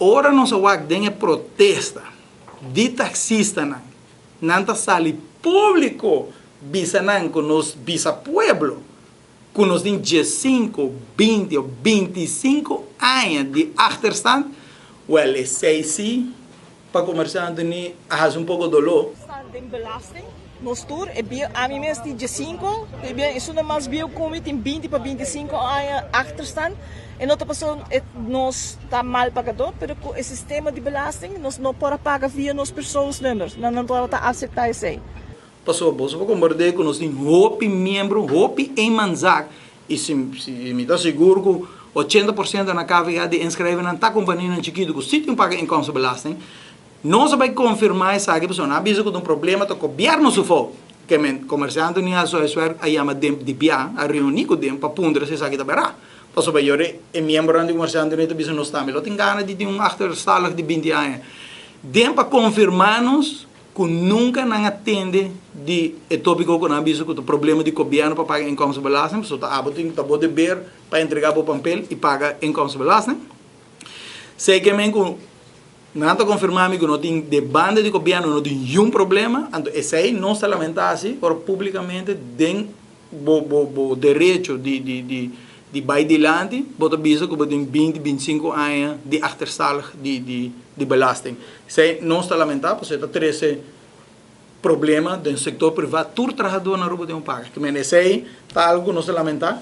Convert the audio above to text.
Ora nos a wak den e protesta di taxistanan, nan ta sali publico bisa nan cu nos bisa pueblo cu nos tin 15, 20 of 25 aña di achterstand, wel, esey si pa comerciante ni a haci un poco dolor. Den belasting, nos tur, e bieu, ami mes tin 15, e bien, esun mas bieu cu mi tin 20 pa 25 aña achterstand, e no ta paso nos ta mal pagador, pero cu e sistema di belasting, nos no por paga via nos persoonsnummers, nan no ta acepta esey. Paso, bo por comprende cu nos tin hopi miembro, hopi eenmanszaak, y si mi ta sigur cu 80% na KVK di inschrijven nan ta compania chikito cu si tin paga inkomstenbelasting. Nos ta bay confirma esaki, pasobra nan a bisa cu un problema ta gobierno su fout. Kiermen comerciante ni a so a yama DEMP di bia, a reuni cu DEMP pa puntra si esaki ta berdad. Pasobra e miembro di comerciante ni ta bisa nos tambe lo tin gana di tin un achterstallig di 20 aña. DEMP a confirma nos cu nunca nan a tende di e topico cu nan a bisa cu e problema di gobierno pa paga inkomstenbelasting, so ta abo tin ta bo deber pa entrega bo papel y paga inkomstenbelasting. Esey kiermen cu nan ta confirma mi cu no tin di banda di gobierno, no tin ningun problema, anto esey nos ta lamenta asina, por publicamente den bo derecho di bay dilanti, bo ta bisa cu tin 20, 25 aña di achterstallig di belasting. Esey nos ta lamenta, pasobra ta trece problema den sector priva, tur trahador na Aruba tin cu paga. Kiermen esey ta algo cu nos ta lamenta.